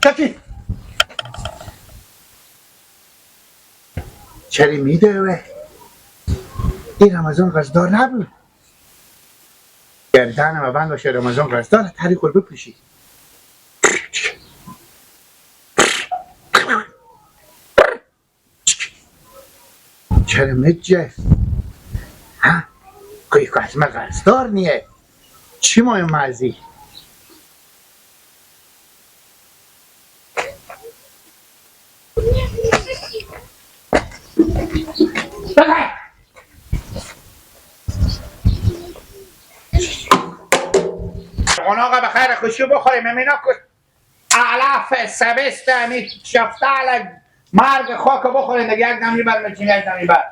چکی چرا میدوه؟ این رمضان قصدار نبود. گردن ما بند باشه رمضان قصدار تری خور بپوشی. چرا مجه؟ ها؟ کوی که از من قصدار نیه. چی مای مزی؟ قناقه به خیر خوشی بخوریم. امینا کش علف سبست امی شفتال مرگ خاک بخوریم دیگه. یک دمی بر میچین یک دمی بر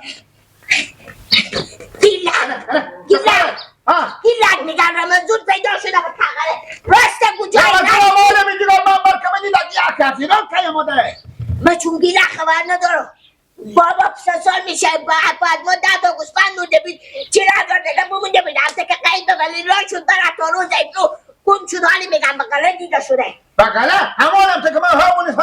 گیلک میگن رمضون پیدا شده به تغره راست کجایی رمضون آماده میدونم من برکم دیدم یک از ایران کی آماده. من چون گیلک خبر ندارم بابا 3 سال میشه بعد ما 10 تا گوسفند مونده بید 40 هزار دیگه بمونده بید هفته که قید ولی راه شد داره تا روز ایبرو گم شد. حالی میگم بقله دیده شده بقله همانم تا که من همون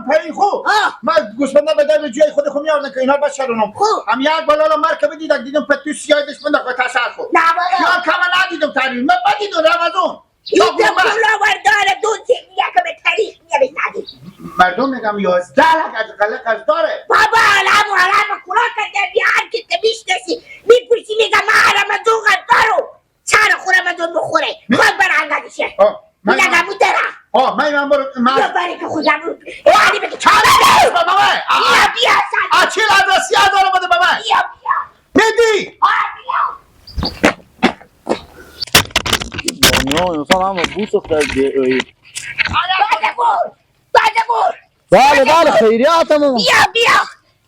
پری خو من گوسفنده به در جای خود خو میاردم که اینا بچرونم هم یک بالا مرکب دیدم دیدم پتو سیاه دش بنده خو تسر خو نه بابا یا کم ندیدم تری من بدیدم رمضان این پول آورداره دون یک به تاریخ میره. مردم میگم 11 لک از قله قرض داره بابا. علم علم کلا کرده بیا هر کی که میشناسی میپرسی میگم من رمضان قرض دارم سر خورم رمضان بخوره خود برانگیشه میگم همون دارم. من برو من بیا بری که خودم رو یعنی بگی چاره بده بابا. بیا بیا سر 40 هزار 30 هزار بده بابا. بیا بیا میدی بیا نه انسان هم بوس اختار بله بله بله خیریاتم. بیا بیا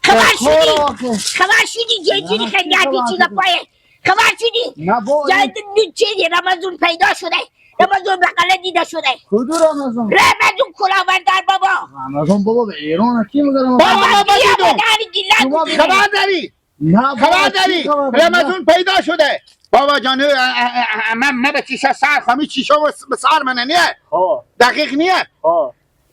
خبر شدی خبر شدی جیجیری خیریاتی چیزا پایه خبر شدی نه با چیزی رمضان پیدا شده رمضان بقله دیده شده. کدو رمضان؟ رمضان کلاوردار بابا. رمضان بابا به ایران کی میگم بابا بیا خبر داری؟ نه خبر داری رمضان پیدا شده بابا جان. من به چیشا سر خوامی چیشا به سر منه نیه دقیق نیه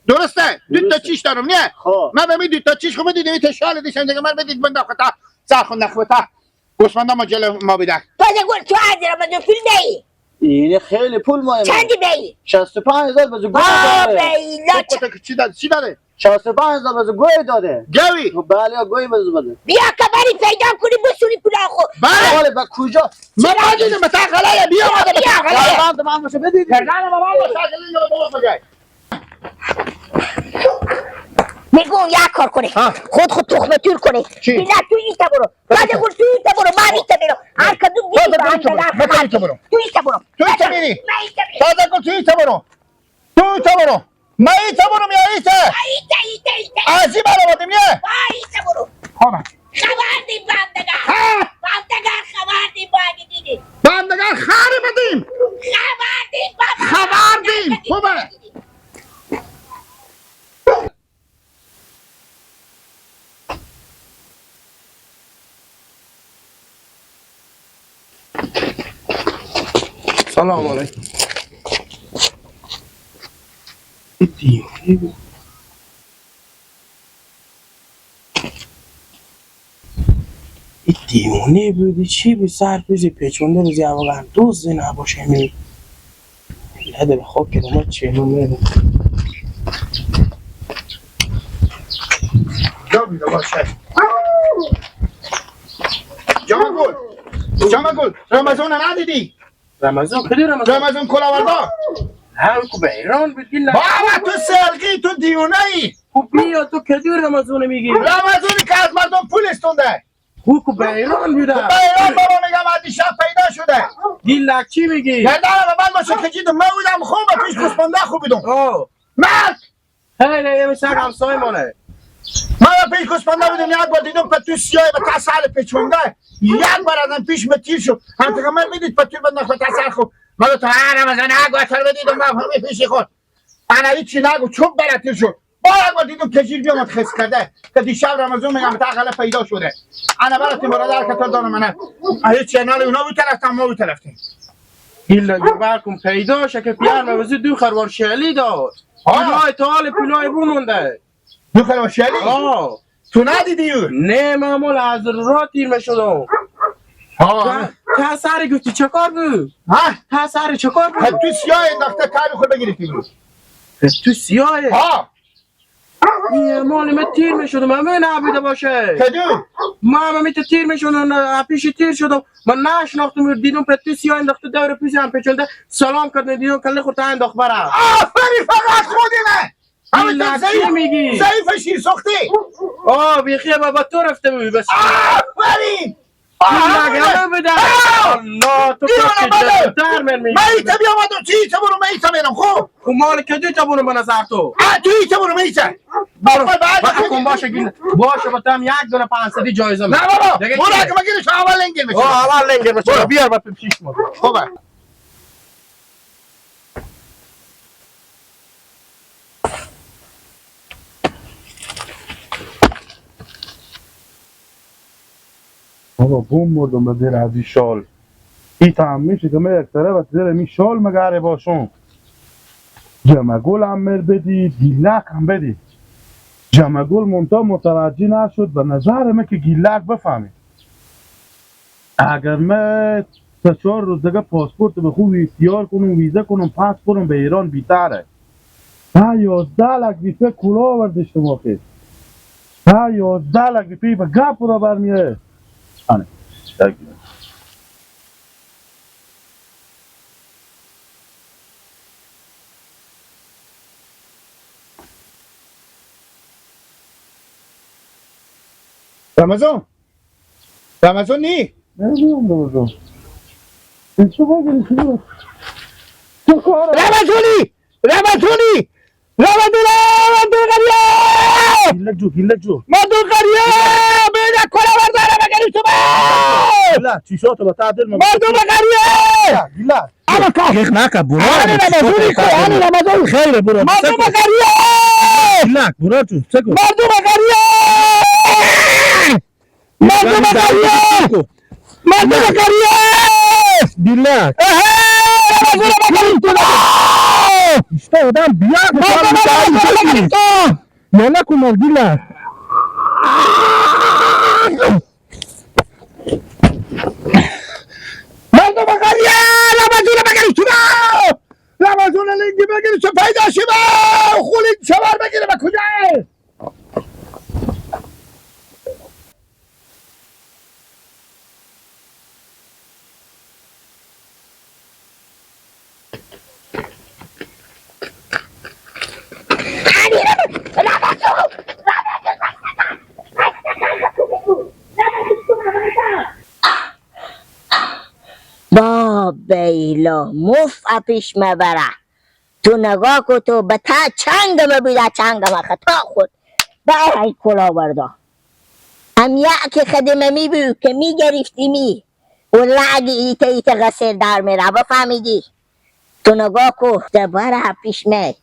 درسته دو تا چیش دارم نیه من به می دو تا چیش خو بدید تشال دیشم دیگه من بدید بنده خطا سر خون نخوتا گوسفندا ما جلو ما بیده. تازه گل تو از رمضان پول دهی اینه خیلی پول مایه. چندی بی؟ 65,000 بزو گوی داده. چی داده؟ چی داده؟ 65,000 بزو گوی داده. گوی؟ بله گوی بزو بده. بیا کبری پیدا کنی بسونی پول خو. بله بله به کجا؟ من بدیدم به تغلایه بیا اومده به تغلایه. من باشه بدید. گردن ما باشه بابا بگای. میگم یک کار کنه خود خود تخمه تور کنه. چی؟ نه تو ایتا برو بعد گل تو ایتا برو من ایتا برو هر کدوم بیری با هم تو برو تو ایتا برو تو ایتا میری تازه گل تو ایتا برو تو ایتا برو من ایتا برو یا ایتا ایتا ایتا ایتا از این برو بودیم یه ایتا برو. خب خبر دیم بندگار بندگار خبر دیم با اگه دیدی بندگار خر بدیم خبر دیم خبر دیم. خوبه سلام علیکم. دیوونه بود. این دیوونه بودی چی بود سر پیزی پیچونده روزی اولا دوز نباشه می لده به خواب که ما چه میره. جا بیده باشه جامع گل جامع گل رمضان ندیدی؟ رمضان کدی رمضان؟ رمضان کلاوردا هر کو به ایران بود گیل بابا تو سلقی تو دیونه ای خب بیا تو کدی رمضان میگی؟ رمضانی که از مردم پول استونده خب کو به ایران بوده به ایران بابا میگم از شب پیدا شده گیل چی میگی؟ گردن من باشه که جیدم من بودم خوب پیش گوسفنده خوب بودم مرد هی یه سگ همسایه مانه من پیش گوسفنده بودم یک بار دیدم پتو سیاه به تسل پیچونده یک بار ازم پیش متیر شد هم که من میدید پتو بنداخت به تسل خوب من تو هر رمضان یک بار بدیدم من همه پیشی خود انا هیچی نگو چوب براتیر شد با یک بار دیدم کجیر بیامد خس کرده که دیشب رمضان میگم تا پیدا شده انا براتیم برادر که تو دانم منه هیچ نال اونا بود طرفتم ما بود طرفتیم ایلا برکن پیدا شه که پیار موزی دو خروار شعلی داد. پولای تا حال پولای بمونده. دو خروار شلی؟ تو ندیدی او؟ نه معمول از را تیر میشدم. تا سر گفتی چه کار بود؟ ها؟ تا سر چه کار بود؟ تو سیاه انداخته تر خود بگیری تو سیاه؟ ها. این مال من تیر میشدم همه نبوده باشه. کدو؟ من همه تو تیر میشدم پیش تیر شدم من نشناختم دیدم پتو سیاه انداخته دور پیش هم پیچونده سلام کردم دیدم کله خورد انداخت برا. آفرین فقط خودی من. همه چی میگی؟ ضعیف شیر سوختی. آه بیخیه بابا تو رفته بودی بس. آفرین. الله تو در من میگی. من ایتا بیامدم توی ایتا برو من ایتا میرم خوب. خب مال کدو ایتا برو به نظر تو؟ توی ایتا برو من ایتا. برو کن باشه گیر باشه با تو هم یک دونه 500 جایزه نه بابا برو اگه بگیرش اول لنگر میشه. اول لنگر میشه بیار با پیش ما. خوبه. بابا بوم مردم به زیر از این شال این تا میشه که من یک طرف از زیر این شال مگره باشم. جمع گل هم مر بدی گیلک هم بدی. جمع گل منتها متوجه نشد به نظر من که گیلک بفهمید. اگر من 3-4 روز دیگه پاسپورت به خوب اختیار کنم ویزه کنم پس کنم به ایران بیتره. 11 لک ریپه کلا آورده شما خیلی. 11 لک ریپه به گپ را برمیه. رمضان رمضان نی؟ نمیدونم رمضان این چه باگری چه چه کاره؟ رمضانی رمضانی رمضان مردم قریه گیلک جو گیلک جو مردم قریه بیده کلا برداره بگری تو گیلک چیشاتو با تعدل مردم قریه گیلک اما که نکه برو رمضانی کو رمضان خیره برو مردم قریه گیلک برو جو چه کو مردم قریه مردم قریه مردم قریه گیلک رمضان بگری تو İşte adam bir yer. Yana kumar gila. مردم قریه رمضان بگیری تو رمضان لنگی بگیری تو پیدا شی با خولی چوار بگیره به کجا؟ با بیلا مف پیش مبره تو نگاه کو تو به تا چنگ مبیده چنگ ما خطا خود برای کلا بردا هم یک خدمه می بو که می گرفتی می و لعگ ایته ایته غسل در میره بفهمیدی تو نگاه کو بره پیش می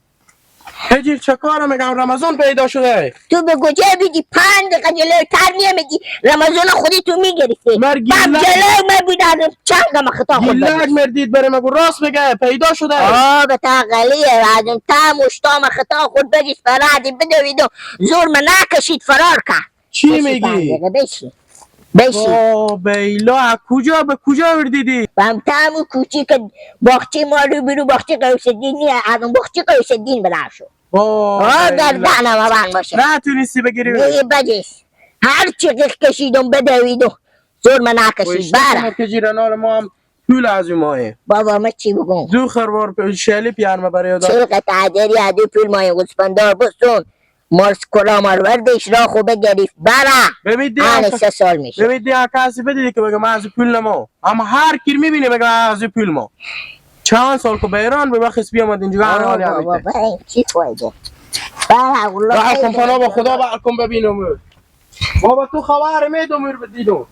هجیر چه کارم میگم رمضان پیدا شده تو به کجا بیدی 5 دقیقه جلوتر میامدی رمضان خودی تو میگرفتی مر باب جلو من بودم چند ما خطا خود گیلک مردید بره مگو راست میگه پیدا شده. آه به تا غلیه بعدم تا مشتا ما خطا خود بگیش فرادی بدوید و زور من نکشید فرار کرد. چی میگی؟ بشی بشی آه بیلا کجا به کجا بردیدی؟ بام تامو کوچیک باغچه ما رو برو باغچه قوس الدین نیه ادم باغچه قوس الدین بلند شو. آه گردنم بند باشه نتونستی بگیری نه بجش هر چی قیق کشیدم بدویدم زور من نکشید بره که جیرانال ما هم پول از ماه بابا من چی بگم دو خروار شلی پیارمه برای چل قطعه داری ادو پول مایه گوسفندار بستون مارس کلا مار وردش را خوبه گرفت بره ببین آن 3 سال میشه. ببین دیگه کسی بدیدی که بگه من از پول نمو اما هر کی میبینه بگه از پول ما چند سال که به ایران به وقت بیامد اینجا هر حالی بابا چی فایده بره والله برکن پناه با خدا برکن ببینم بابا تو خبر میدم بدیدم.